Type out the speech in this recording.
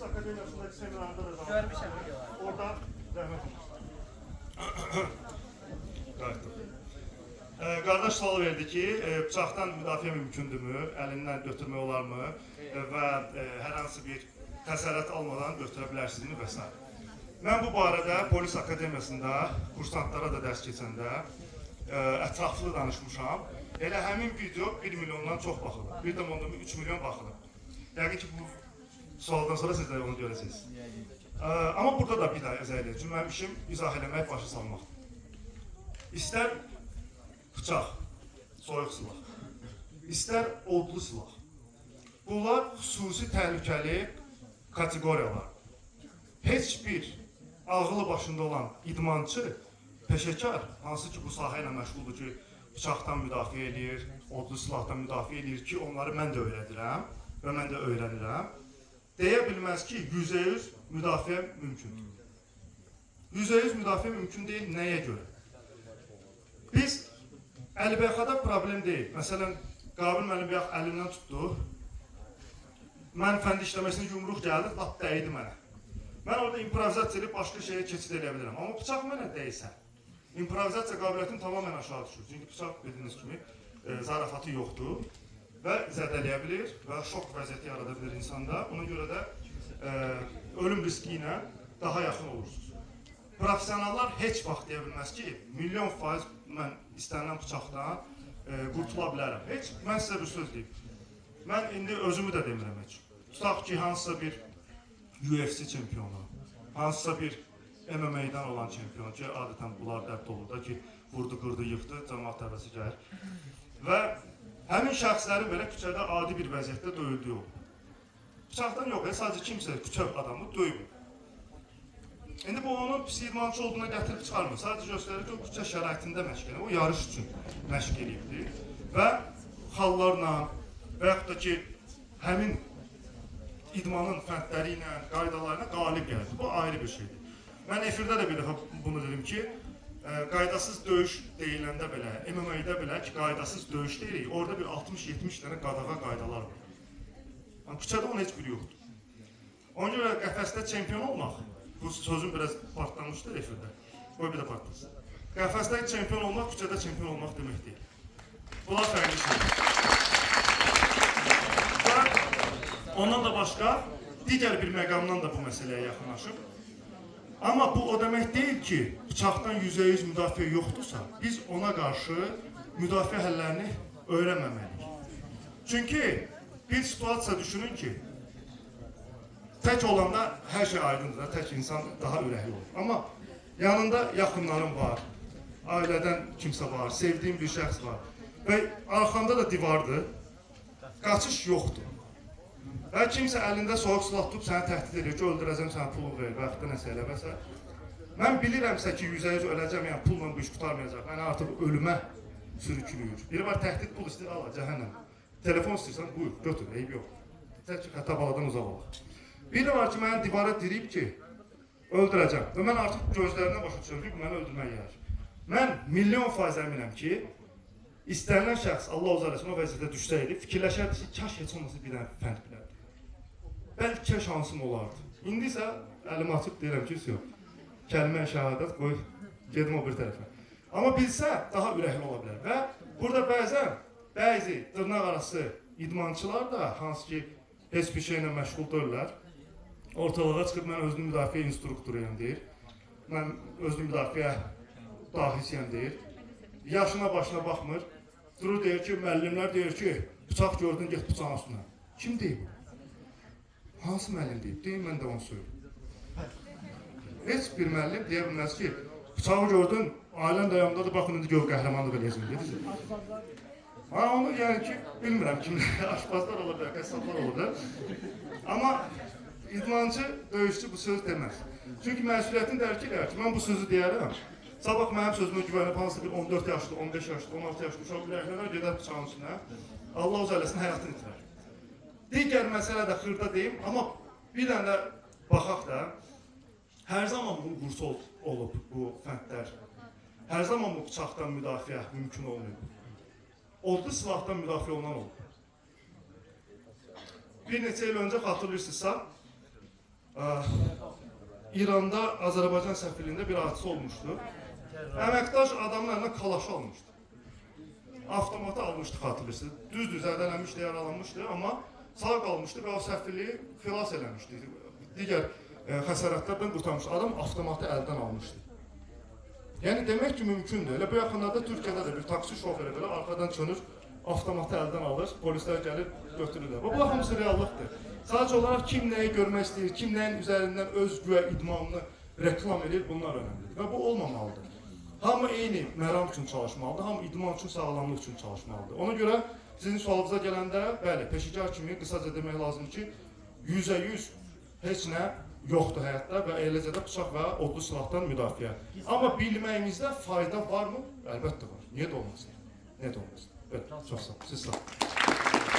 Akademiyasındakı seminarda da danışdım. Görmüşəm videoları. Orada zəhmət olmasa. Qayıtdım. Qardaş sual verdi ki, bıçaqdan müdafiə mümkündürmü, əlindən götürmək olarmı və hər hansı bir xəsarət almadan götürə bilərsinizmi və s. Mən bu barədə Polis Akademiyasında kursantlara da dərs keçəndə ətraflı danışmışam. Elə həmin video 1 milyondan çox baxılıb. 1,3 milyon baxılıb. Yəqin ki, bu sualdan sonra siz də onu görəcəksiniz. Amma burada da bir daha izah eləyəcəm. Çünki mənim işim izah eləmək, başa salmaqdır. İstər bıçaq, soyuq silah, istər odlu silah. Bunlar xüsusi təhlükəli kateqoriyalardır. Heç bir ağılı başında olan idmançı, peşəkar, hansı ki bu sahə ilə məşğuldur ki, bıçaqdan müdafiə eləyir, odlu silahdan müdafiə eləyir ki, onları mən də öyrədirəm və mən də öyrənirəm. Deyə bilməz ki, 100% müdafiə mümkündür. 100% müdafiə mümkün deyil nəyə görə? Biz əlbəyxada problem deyil. Məsələn, Qabil mənim bayaq əlimdən tutdu. Mən fənd işləməsinə yumruq gəldi, lap dəydi mənə. Mən orada improvizasiya edib başqa şeyə keçid eləyə bilirəm. Amma bıçaq mənə dəysə, improvizasiya qabiliyyətim tamamilə aşağı düşür. Çünki bıçaq bildiyiniz kimi zarafatı yoxdur və zədələyə bilir və şok vəziyyəti yarada bilir insanda. Ona görə də ölüm riski ilə daha yaxın olursunuz. Professionallar heç vaxt deyə bilməz ki, 1.000.000% mən istənilən bıçaqdan qurtula bilərəm. Heç, mən sizə bir söz deyim. Mən indi özümü də demirəm heç. Tutaq ki, hansısa bir UFC çempionu, hansısa bir MMA-dan olan çempion ki, adətən bunlar dərd olur da ki, vurdu, qırdı, yıxdı, cəmaat təbəsi gəlir. Və həmin şəxslərin belə küçədə adi bir vəziyyətdə döyüldüyü olur. Bıçaqdan yox, sadəcə kimsə küçə adamı döyüb. İndi bu onun pis idmançı olduğuna gətirib çıxarmır. Sadəcə göstərir ki, o küçə şəraitində məşq eləyir. O yarış üçün məşq eləyibdir. Və xallarla və yaxud da ki, həmin idmanın fəndləri ilə, qaydaları ilə qalib gəldi. Bu ayrı bir şeydir. Mən efirdə də bir dəfə bunu dedim ki, qaydasız döyüş deyiləndə belə, MMA-də belə ki, qaydasız döyüş deyirik, orada bir 60-70 dənə qadağa qaydalar var. Yəni, küçədə onun heç biri yoxdur. Ona görə qəfəsdə çempion olmaq, bu sözüm biraz partlamışdır efirdə, qoy bir də partlasın. Qəfəsdə çempion olmaq, küçədə çempion olmaq demək deyil. Bunlar fərqli şeydir. Və ondan da başqa, digər bir məqamdan da bu məsələyə yaxınlaşıb. Amma bu o demək deyil ki, bıçaqdan 100% müdafiə yoxdursa, biz ona qarşı müdafiə həllərini öyrənməməliyik. Çünki bir situasiya düşünün ki, tək olanda hər şey aydındır, tək insan daha ürəkli olur. Amma yanında yaxınlarım var, ailədən kimsə var, sevdiyim bir şəxs var və arxamda da divardır, qaçış yoxdur. Və kimsə əlində soyuq silah tutub səni təhdid edir ki, öldürəcəm sənə pulu ver və yaxud da nəsə elə və s. Mən bilirəmsə ki, 100% öləcəm, yəni pulla bu iş qurtarmayacaq. Məni artıq ölümə sürüklüyür. Biri var təhdid pul istəyir, ala cəhənnəm. Telefon istəyirsən, buyur, götür, eyib yox. Tək ki, xəta baladan uzaq olaq. Biri var ki, məni divara diriyib ki, öldürəcəm. Və mən artıq gözlərindən başa düşürəm ki, bu məni öldürməyə gəlir. Mən 1.000.000% əminəm ki, istənilən şəxs Allah uzaq eləsin o vəziyyətə düşsəydi, fikirləşərdi ki, kaş heç olmasa bir dənə fənd bilərdi. Bəlkə şansım olardı. İndi isə əlimi açıb deyirəm ki, yox. Kəlmə şəhadət qoy, gedim o bir tərəfə. Amma bilsə, daha ürəkli ola bilər. Və burada bəzən bəzi dırnaq arası idmançılar da, hansı ki, heç bir şeylə məşğul deyirlər, ortalığa çıxıb mən özünü müdafiə instruktoruyam deyir. Mən özünü müdafiə dahisiyəm deyir. Yaşına başına baxmır. Durur deyir ki, müəllimlər deyir ki, bıçaq gördün, get bıçağın üstünə. Kim deyib? Hansı müəllim deyib? Deyim, mən də onu söylüyorum. Heç bir müəllim deyə bilməz ki, bıçağı gördün, ailən də yanındadır, baxın indi gör qəhrəmanlıq eləyəcəm. Ha, onu yəni ki, bilmirəm kimlər, aşpazlar ola bilər, qəssablar ola bilər. Amma idmançı, döyüşçü bu söz deməz. Çünki məsuliyyətini dərk edər ki, mən bu sözü deyərəm. Sabah mənim sözümə güvənib hansısa bir 14 yaşlı, 15 yaşlı, 16 yaşlı uşaq ürəklənər, gedər bıçağın üstünə. Allah uzaq eləsin, həyatını itirər. Digər məsələ də xırda deyim, amma bir dənə də baxaq da, hər zaman bu uğursuz olub bu fəndlər. Hər zaman bu bıçaqdan müdafiə mümkün olmayıb. Odlu silahdan müdafiə olunan olub. Bir neçə il öncə xatırlayırsınızsa, İranda Azərbaycan səfirliyində bir hadisə olmuşdu. Əməkdaş adamın əlinə kalaşı almışdı. Avtomatı almışdı, xatırlayırsınız. Düzdür, zədələnmişdi, yaralanmışdı, amma sağ qalmışdı və o səfirliyi xilas eləmişdi. Digər xəsarətlərdən qurtarmışdı. Adam avtomatı əldən almışdı. Yəni demək ki, mümkündür. Elə bu yaxınlarda Türkiyədə də bir taksi şoförü belə arxadan çönür, avtomatı əldən alır, polislər gəlir, götürürlər. Və bu hamısı reallıqdır. Sadəcə olaraq kim nəyi görmək istəyir, kim nəyin üzərindən öz güya idmanını reklam edir, bunlar önəmlidir. Və bu olmamalıdır. Hamı eyni məram üçün çalışmalıdır, hamı idman üçün, sağlamlıq üçün çalışmalıdır. Ona görə sizin sualınıza gələndə, bəli, peşəkar kimi qısaca demək lazımdır ki, 100% heç nə yoxdur həyatda və eləcə də bıçaq və odlu silahdan müdafiə. Amma bilməyimizdə fayda varmı? Əlbəttə var. Niyə də olmasın? Niyə də olmasın? Belə, çox sağ olun. Siz sağ olun.